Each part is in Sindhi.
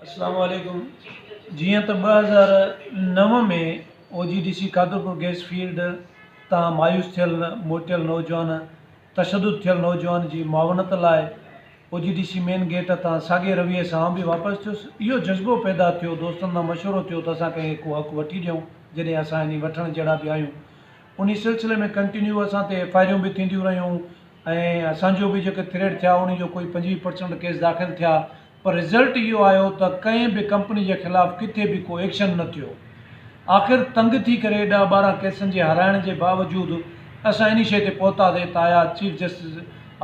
اسلام عليڪم جيئن ته 2009 ۾ O G D C Qadirpur gas field تان مايوس ٿيل موٽيل نوجوان تشدد ٿيل نوجوان جي معاونت لاء O G D C main gate تان ساڳئي رويي سان آئون به واپس ٿيس اهو جذبو پيدا ٿيو دوستن سان مشورو ٿيو ته اسان ڪنهن کي ڪو حق وٺي ڏيون جڏهن اسان انهي وٺڻ جهڙا به آهيون انهي سلسلي ۾ ڪنٽينيو اسان تي ايف I آريون به ٿينديون رهيون ۽ اسان جو به جيڪي ٿريٽ ٿيا انهي جو ڪوئي 25 پرسنٽ ڪيس داخل ٿيا پر رزلٽ اهو آيو ته ڪنهن به ڪمپني جي خلاف ڪٿي به ڪو ايڪشن نه ٿيو. آخر تنگ ٿي ڪري ڏهه 12 ڪيسن جي هارائڻ جي باوجود اسان انهي شيء تي پهتاسين ته آيا چيف جسٽس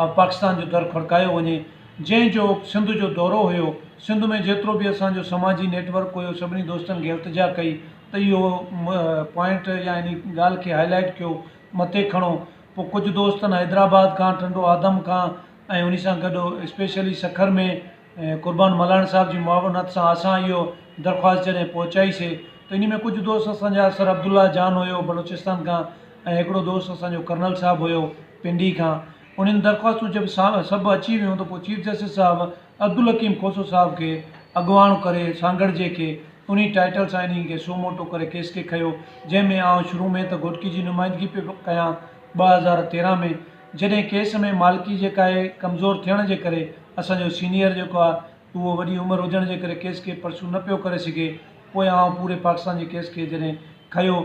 آف پاڪستان جو در کڙڪايو وڃي جنهن جو سنڌ جو دورو هيو. سنڌ ۾ جيترو به اسان جو سماجي نيٽ ورڪ هيو سڀني دوستن کي التجا ڪئي ته اهو پوائنٽ يا انهي ڳالهه کي هائي لائيٽ ڪيو مٿي کڻو. پوء ڪجهه دوستن حيدرآباد کان ٽنڊو آدم کان ۽ انهي سان گڏ اسپيشلي سکر ۾ قربان ملاڻ صاحب جي معاونت سان اسان اهو درخواست جڏهن پهچائي سي ته انهي ۾ ڪجهه دوست اسان جا سر عبدالله جان هيو بلوچستان کان ۽ هڪڙو دوست اسان جو ڪرنل صاحب هيو پنڊي کان انهن درخواستون جب سڀ اچي ويون ته پوء چيف جسٽس صاحب عبدالحڪيم کوسو صاحب کي اڳواڻ ڪري سانگهڙ جي کي انهي ٽائيٽل سان انهي کي سو موٽو ڪري ڪيس کي کنيو جنهن ۾ آئون شروع ۾ ته گهوٽڪي جي نمائندگي پيو ڪيان 2013 ۾ جڏهن ڪيس ۾ مالڪي جيڪا آهي ڪمزور ٿيڻ جي ڪري اسان جو سينيئر جيڪو آهي اهو وڏي عمر هجڻ جي ڪري ڪيس کي پرسو نه پيو ڪري سگهي پوء آئون پوري پاڪستان جي ڪيس کي جڏهن کنيو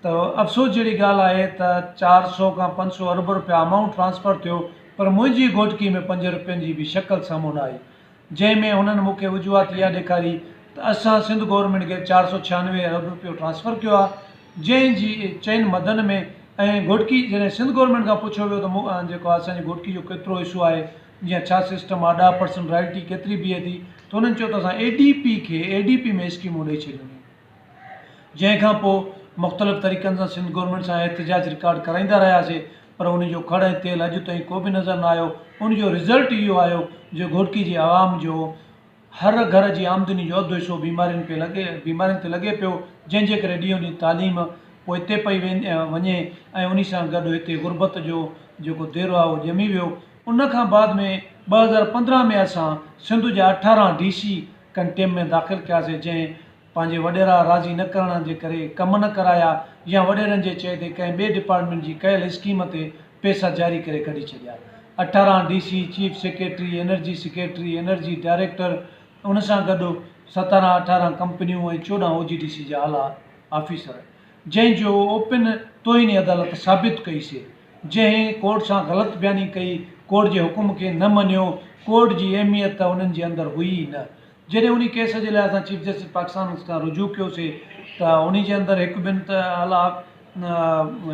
ته افسوس جهڙي ڳالهه آهي ته 400 کان 500 ارب روپيا امائونٽ ٽرانسفر ٿيو پر منهنجي گهوٽڪي ۾ 5 روپين جي به شڪل سامهون نه آئي جنهن ۾ هنن مون کي وجوهات اها ڏيکاري ته اسان سنڌ گورنمينٽ کي 496 ارب روپيو ٽرانسفر ڪيو آهي جنهن جي چئن مدن ۾ ۽ گهوٽڪي جڏهن سنڌ گورنمينٽ کان پڇيو ويو ته مون جيڪو آهي اسان جي گهوٽڪي جو ڪيترو حصو آهي يا ڇا سسٽم آهي 10% رائلٽي ڪيتري بيهي ٿي ته هنن چيو ته اسان اي ڊي پي کي اي ڊي پي ۾ اسڪيمون ڏئي ڇڏيون جنهن کان پوء مختلف طريقن سان سنڌ گورنمينٽ سان احتجاج رڪارڊ ڪرائيندا رهياسي پر ان جو کڙ ۽ تيل اڄ تائين ڪو به نظر نه آيو ان جو رزلٽ اهو آيو جو گهوٽڪي جي عوام جو هر گهر جي آمدني جو اڌ حصو بيمارين پي لڳي بيمارين تي لڳي پيو جنهن جي ڪري ڏينهون ڏينهن تعليم پوئتي پئي وڃي ۽ انهي سان گڏ هتي غربت جو جيڪو ديرو آهي اهو ڄمي ويو ان کان بعد ۾ 2015 ۾ اسان سنڌ جا 18 ڊي سي ڪنٽيم ۾ داخل ڪياسي جنهن پنهنجي وڏيرا راضي نه ڪرڻ جي ڪري ڪم نه ڪرايا يا وڏيرن جي چئي تي ڪنهن ٻئي ڊپارٽمينٽ جي ڪيل اسڪيم تي پئسا جاري ڪري ڪڍي ڇڏيا. 18 D C, chief secretary, energy secretary, energy director ان سان گڏ 17 18 ڪمپنيون ۽ 14 او جي ڊي سي جا اعليٰ آفيسر جنهن جو اوپن توهين عدالت ثابت ڪئي سي جنهن ڪورٽ سان غلط بياني ڪئي ڪورٽ جي حڪم کي نه مڃيو ڪورٽ جي اهميت انهن جي اندر هئي ئي نه. جڏهن انهي ڪيس جي لاء اسان چيف جسٽس پاڪستان کان رجوع ڪيوسي ته انهي جي اندر هڪ ٻن ته اعليٰ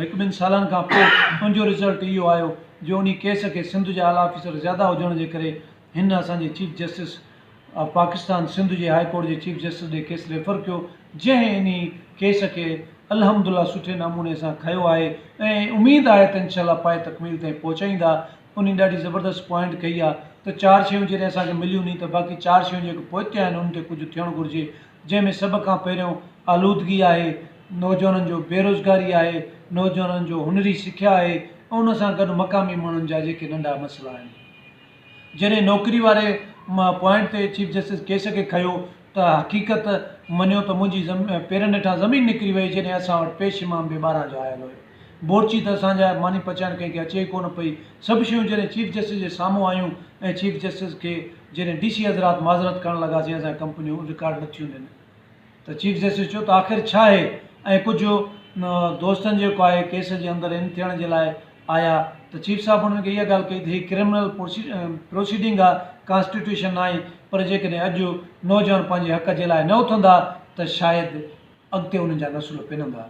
هڪ ٻن سالن کان پوء ان جو رزلٽ اهو آيو جو انهي ڪيس کي سنڌ جا اعليٰ آفيسر زياده هجڻ جي ڪري هن اسان جي chief justice of Pakistan Sindh جي هاء ڪورٽ جي چيف جسٽس ڏي ڪيس ريفر ڪيو جنهن انهي ڪيس کي الحمدالله سٺي نموني سان کنيو آهي ۽ اميد آهي ته انشاء الله پايه تڪميل تائين پهچائيندا. انهي ڏاڍي زبردست پوائنٽ ڪئي آ ته چار شيون جڏهن اسان کي مليون ني ته باقي چار شيون جيڪي پوئتي آهن انهن تي ڪجهه ٿيڻ گهرجي جنهن ۾ سڀ کان پهريون آلودگي آهي نوجوانن جو بيروزگاري آهي نوجوانن جو هنري سکيا آهي ۽ ان سان گڏ مقامي ماڻهن جا جيڪي ننڍا مسئلا آهن. جڏهن نوڪري واري پوائنٽ تي چيف جسٽس ڪيس کي کنيو ته حقيقت مڃيو ته منهنجي پيرن هيٺان زمين نڪري وئي جڏهن اسان وٽ پيش امام به ٻاهران جو آيل هيو. بورچي ته اسان جا ماني پچائڻ ڪنهن کي اچي ئي ڪونه پئي. سڀ شيون جڏهن چيف جسٽس جي سامهون آيون ۽ چيف جسٽس کي جڏهن ڊي سي حضرات معذرت ڪرڻ لڳاسين اسان جون ڪمپنيون رڪارڊ نه ٿيون ڏين ته چيف جسٽس چيو ته آخر ڇا آهي ۽ ڪجهه دوستن جيڪو آهي ڪيس جي اندر ان ٿيڻ جي لاء آيا ته چيف صاحب انهن کي اها ڳالهه ڪئي ته هي ڪرمنل پروسيڊنگ آهي ڪانسٽيٽيوشن ناهي پر جيڪڏهن اڄ نوجوان پنهنجي حق جي لاء نه اٿندا ته شايد اڳتي انهن جا نسل پنندا.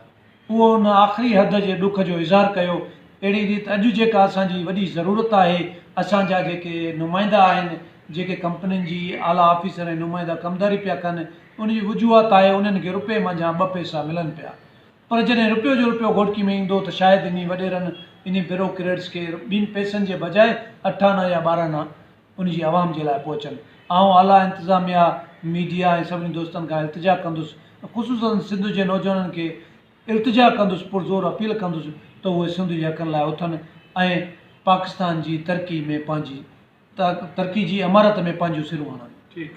اهو ان آخري حد جي ڏک جو اظهار ڪيو. اهڙي ريت اڄ جيڪا اسان جي وڏي ضرورت آهي، اسان جا جيڪي نمائندا آهن، جيڪي ڪمپنين جي اعليٰ آفيسر ۽ نمائندا ڪمداري پيا ڪن، ان جي وجوهات آهي انهن کي رپئي منجهان ٻه پئسا ملن پيا. پر جڏهن رپيو جو رپيو گهوٽڪي ۾ ايندو ته شايد انهي وڏيرن، انهي بيروڪريٽس کي ٻن پئسن جي بجاء اٺ آنا يا 12 آنا ان جي عوام جي لاء پهچن. آئون اعليٰ انتظاميا، ميڊيا ۽ سڀني دوستن کان التجا ڪندس ۽ خصوصاً سنڌ جي نوجوانن کي التجا ڪندس، پرزور اپيل ڪندس ته اهي سنڌ جي حقن لاء اٿن ۽ پاڪستان جي ترقي ۾ پنهنجي ترقي جي عمارت ۾ پنهنجون سرون هڻن. ٺيڪ.